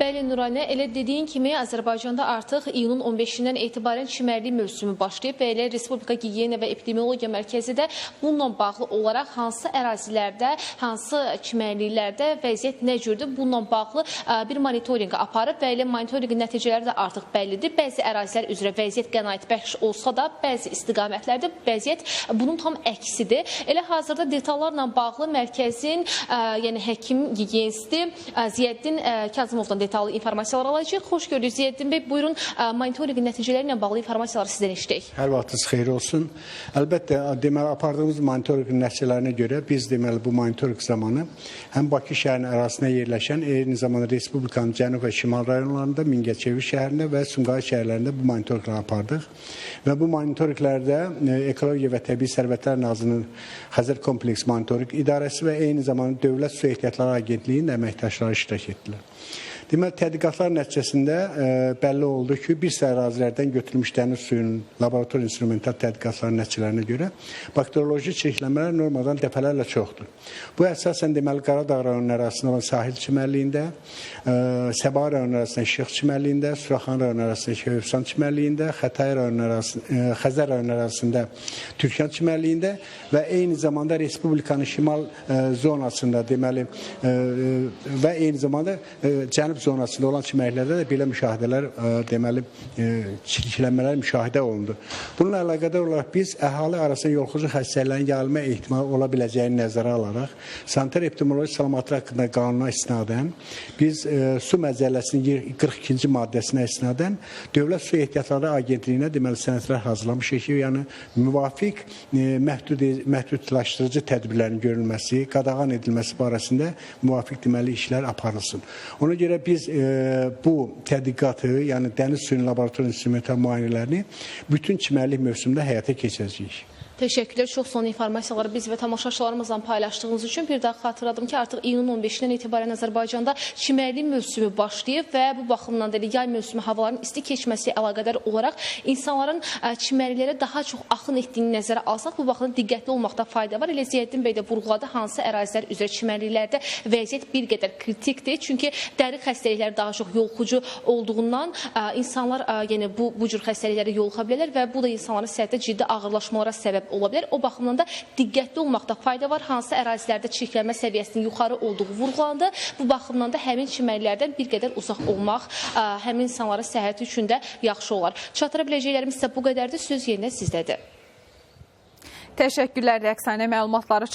Bəli, Nuranə, elə dediyin kimi Azərbaycanda artıq iyunun 15-dən etibarən çimərlik mövsümü başlayıb və elə Respublika Gigiyena və Epidemiologiya Mərkəzi də bununla bağlı olaraq hansı ərazilərdə, hansı çimərliklərdə vəziyyət nə cürdür, bununla bağlı bir monitorinq aparıb və elə monitorinqin nəticələri də artıq bəllidir. Bəzi ərazilər üzrə vəziyyət qənaətbəxş olsa da, bəzi istiqamətlərdə vəziyyət bunun tam əksidir. Elə hazırda detallarla bağlı mərkəzin, yəni həkim gigiyenisti Ziyəddin Kazımovdan detallı informasiyalar alacağıq. Xoş gördük Ziyəddin bəy. Buyurun, monitorinqin nəticələri ilə bağlı informasiyaları sizdən eşidək. Hər vaxtınız xeyir olsun. Əlbəttə, deməli, apardığımız monitorinqin nəticələrinə görə biz deməli bu monitorinq zamanı həm Bakı şəhərinin ərazisində yerləşən, eyni zamanda Respublikanın cənub və şimal rayonlarında, Mingəçevir şəhərində və Sumqayıt şəhərlərində bu monitorinqləri apardıq. Və bu monitorinqlərdə Ekologiya və Təbii Sərvətlər Nazirliyinin Xəzər Kompleks Monitorinq İdarəsi və eyni zamanda Dövlət Su Ehtiyatları Agentliyinin əməkdaşları iştirak etdilər. Deməli, tədqiqatlar nəticəsində bəlli oldu ki, bir sıra ərazilərdən götürülmüş dəniz suyunun laborator instrumental tədqiqatlarının nəticələrinə görə bakterioloji çirklənmələr normadan dəfələrlə çoxdur. Bu əsasən deməli Qaradağ rayonunun ərazisində olan sahil çimərliyində, Səba rayonunun ərazisində Şıx çimərliyində, Suraxan rayonunun ərazisində Hövsan çimərliyində, Xətai rayonunun ərazisində, Xəzər rayonunun ərazisində Türkan çimərliyində və eyni zamanda Respublikanın şimal zonasında deməli və eyni zamanda cənub zonasında olan çimərliklərdə də belə müşahidələr, deməli, çirklənmələr müşahidə olundu. Bununla əlaqədar olaraq biz əhali arasında yoluxucu xəstəliklərin yayılma ehtimalı ola biləcəyini nəzərə alaraq, sanitar epidemioloji salamatlıq haqqında qanuna istinadən biz su məcəlləsinin 42-ci maddəsinə istinadən Dövlət Su Ehtiyatları Agentliyinə deməli sənədlər hazırlamışıq ki, yəni müvafiq məhdudlaşdırıcı tədbirlərin görülməsi, qadağan edilməsi barəsində müvafiq deməli işlər aparılsın. Ona görə biz bu tədqiqatı, yəni dəniz suyunun laborator instrumental müayinələrini bütün çimərlik mövsümündə həyata keçirəcəyik. Təşəkkürlər. Çox son informasiyaları biz və tamaşaçılarımızla paylaşdığınız üçün. Bir daha xatırladım ki, artıq iyunun 15-dən etibarən Azərbaycanda çimərlik mövsümü başlayıb və bu baxımdan da yay mövsümü havaların isti keçməsi əlaqədar olaraq insanların çimərliklərə daha çox axın etdiyini nəzərə alsaq, bu baxımdan diqqətli olmaqda fayda var. Elə Ziyəddin bəy də vurğuladı, hansı ərazilər üzrə çimərliklərdə vəziyyət bir qədər kritikdir. Çünki dəri xəstəlikləri daha çox yoluxucu olduğundan insanlar yəni bu cür xəstəliklərə yoluxa bilərlər və bu da insanların səhhətdə ciddi ağırlaşmalara səbəb ola bilər. O baxımdan da diqqətli olmaqda fayda var. Hansı ərazilərdə çirklənmə səviyyəsinin yuxarı olduğu vurğulandı. Bu baxımdan da həmin çimərliklərdən bir qədər uzaq olmaq həmin insanların səhhəti üçün də yaxşı olar. Çatdıra biləcəklərimiz isə bu qədərdir. Söz yenə sizdədir. Təşəkkürlər Rəqsanə məlumatları.